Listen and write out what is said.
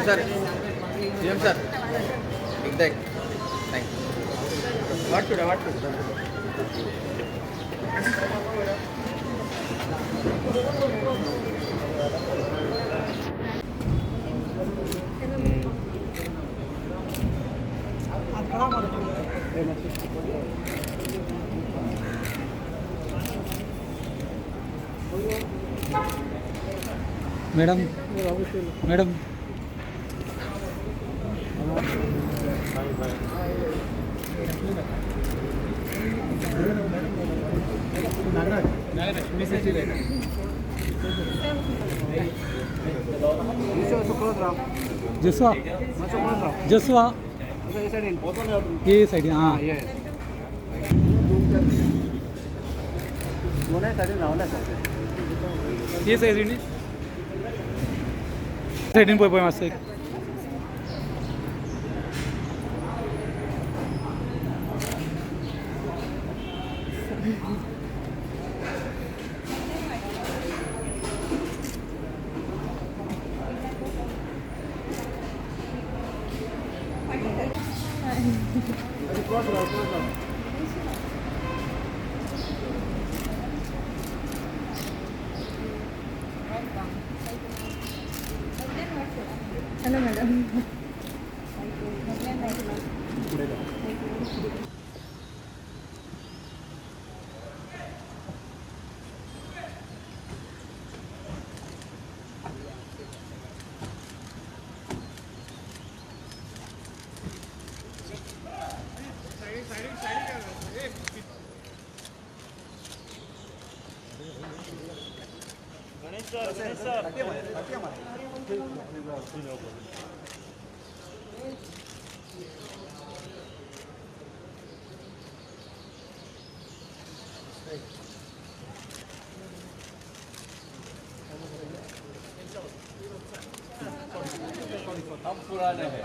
Sir, CM sir, एकदा एक. Thank you. वाट सोडा, वाट सोडा. Madam, madam. Jaswa, Jaswa, ये साईड. हां, ये सायडीन, सायडीन पळय, पळय मातसो एक. Hello madam. हम पुराने हैं.